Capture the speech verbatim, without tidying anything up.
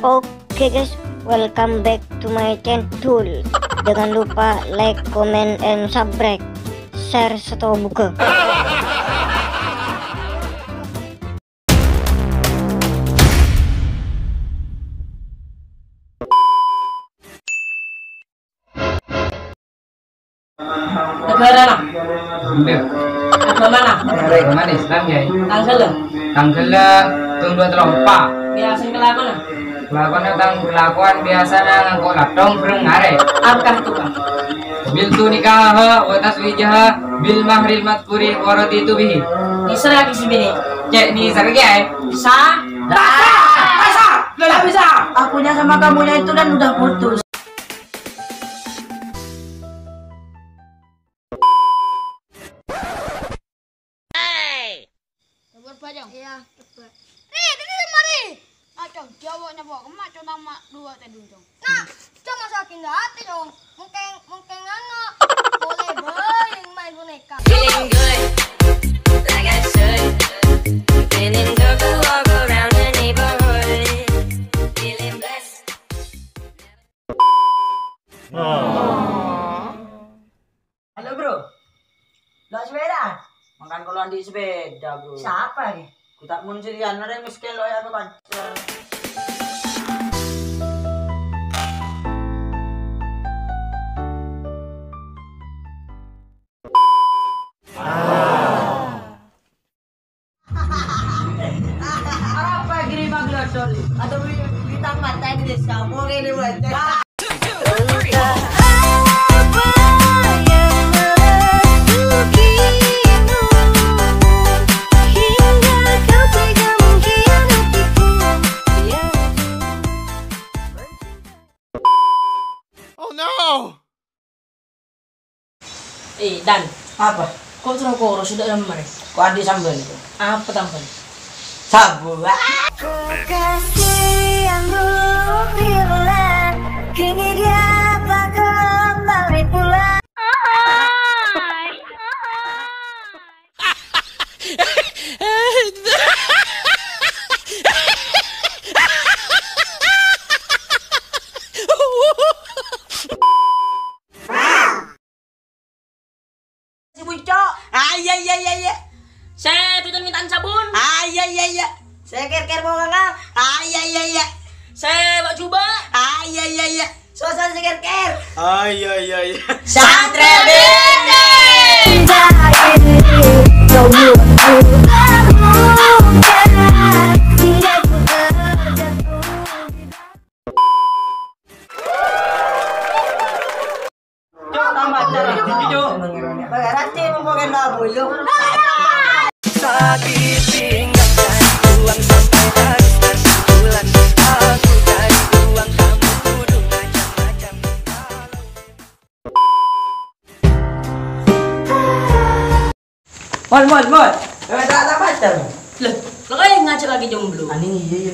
Oke guys, welcome back to my channel. Jangan lupa like, comment, and subscribe. Share sèttong bhuka. Naghârâna? Embel. Aghâmana? Aghâma Islam, Kèyaè. Tangghâllâ? Tangghâllâ tong dua tello empa'. Biyasana kalakowanna? Kalakowanna tang kalakowan biyasana ngangko' lathong bhâreng arè. Apa itu, Kang? Qabiltu nikahaha wa tazwijaha bil mahril madzkuri wa raditu bihi. Nèsèr lagi si binè'. Cè' nèsèr, Kèyaè. Sa? Sa? Sa? Nggak bisa. Akunya sama kamunya itu kan udah putus. Tebur bajang. Iya, tebur. Ri, ri, ri, mari. Aco, jawa nyapa? Kemma, co, nama dua tadi, Cong. Nah, cuma sakit hati, Cong. Mungkin, mungkin anu, boleh beli main boneka. Feeling good, like I should. Feeling good to walk around the neighborhood. Feeling blessed. Halo, Bro. Lo sepeda? Mangkana kaulâ andi' sepeda, Bro. Sapa, Ki? Ku ta' mon sèyan, arè miskin lo ya, kan. Apa gini maglodor? Atau bintang mata di desa, mau gini buat. Oh no! Eh, Dan. Apa? Kok terro koro sudah lemmer? Kok andi' sambel itu? Apa sambel? Sabu. Kasih yang dulu hilang, kini dia tak kembali pulang. Si Bucok. Ay, ay, ay, ay, ay. Sè, tutun mintaan sabun. Ay, ay, ay, ay. Sè kèr-kèr mau nganga. Ay, ay, ay, ay. Sè, bak jubah. Ay, ay, ay, ay. Suasana sè kèr-kèr. Ay, ay, ay, ay. Santrè Bendeng. Cok, tambah acara. Cok. Berarti mau pakai lagu, yuk. Sakit pinggang dan tulang sampai harus berpukulan. Aku cari uang, kamu tuduh macam-macam. Mol, mol, mol. Eh, tak, tak pacar. Lah, lo kayak ngajak lagi jomblo. Aneh, iya, iya.